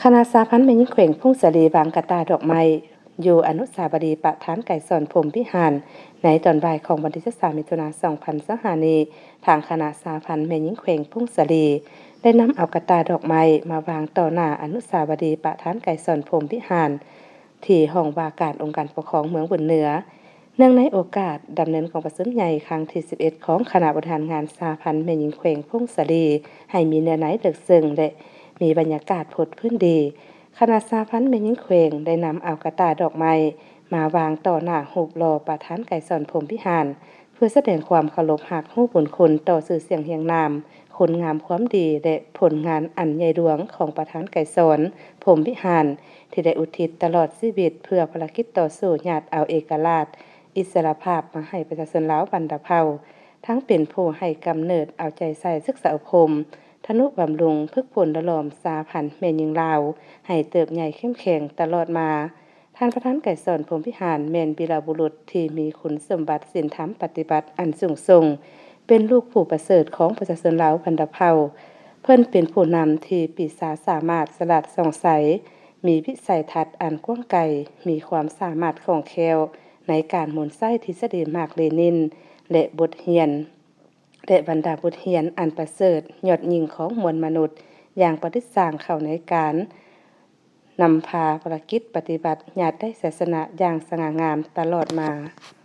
ຄະນະສະຫະພັນແມ່ຍິງແຂວງຜົ້ງສາລີ ວາງກະຕ່າດອກໄມ້ ຢູ່ອະນຸສາວະລີປະທານໄກສອນ ພົມວິຫານ ໃນຕອນບ່າຍຂອງວັນທີຊາວສາມ ມິຖຸນາ ສອງພັນຊາວຫ້ານີ້, ທາງຄະນະສະຫະພັນແມ່ຍິງແຂວງຜົ້ງສາລີ ໄດ້ນຳເອົາກະຕ່າດອກໄມ້ມາວາງຕໍ່ໜ້າອະນຸສາວະລີປະທານໄກສອນ ພົມວິຫານ ທີ່ຫ້ອງວ່າການອົງການປົກຄອງເມືອງບຸນເໜືອ. ເນື່ອງໃນໂອກາດດຳເນີນກອງປະຊຸມໃຫຍ່ຄັ້ງທີສິບເອັດ ຂອງຄະນະບໍລິຫານງານສະຫະພັນແມ່ຍິງແຂວງຜົ້ງສາລີ ໃຫ້ມີເນື້ອໃນເລິກເຊິ່ງ ແລະ ມີບັນຍາກາດພົດຟື້ນດີ, ຄະນະສະຫະພັນແມ່ຍິງແຂວງໄດ້ນຳເອົາກະຕ່າດອກໄມ້ມາວາງຕໍ່ໜ້າຮູບຫຼໍ່ປະທານໄກສອນ ພົມວິຫານ ເພື່ອສະແດງຄວາມເຄົາລົບຮັກຮູ້ບຸນຄຸນຕໍ່ຊື່ສຽງຮຽງນາມ, ຄຸນງາມຄວາມດີ ແລະ ຜົນງານອັນໃຫຍ່ຫຼວງຂອງປະທານໄກສອນ ພົມວິຫານ ທີ່ໄດ້ອຸທິດຕະຫຼອດຊີວິດເພື່ອພາລະກິດຕໍ່ສູ້ຍາດເອົາເອກະລາດ, ອິດສະຫຼະພາບມາໃຫ້ປະຊາຊົນລາວບັນດາເຜົ່າ, ທັງເປັນຜູ້ໃຫ້ກຳເນີດເອົາໃຈໃສ່ສຶກສາອົບຮົມ, ທະນຸບຳລຸງ, ຝຶກຝົນຫຼໍ່ຫຼອມສະຫະພັນແມ່ຍິງລາວ ໃຫ້ເຕີບໃຫຍ່ເຂັ້ມແຂງຕະຫຼອດມາ. ທ່ານປະທານໄກສອນ ພົມວິຫານ ແມ່ນວີລະບຸລຸດທີ່ມີຄຸນສົມບັດສິນທຳປະຕິບັດອັນສູງສົ່ງ, ເປັນລູກຜູ້ປະເສີດຂອງປະຊາຊົນລາວບັນດາເຜົ່າ. ເພິ່ນເປັນຜູ້ນຳທີ່ປີຊາສາມາດ, ສະຫຼາດສ່ອງໃສ, ມີວິໄສທັດອັນກວ້າງໄກ, ມີຄວາມສາມາດຄ່ອງແຄ້ວໃນການໝູນໃຊ້ທິດສະດີມາກເລນິນ ແລະ ບົດຮຽນ ແລະ ບັນດາບົດຮຽນອັນປະເສີດຍອດຍິ່ງຂອງມວນມະນຸດ ຢ່າງປະດິດສ້າງເຂົ້າໃນການນຳພາພາລະກິດປະຕິບັດຍາດໄດ້ໄຊຊະນະຢ່າງສະຫງ່າງາມຕະຫຼອດມາ.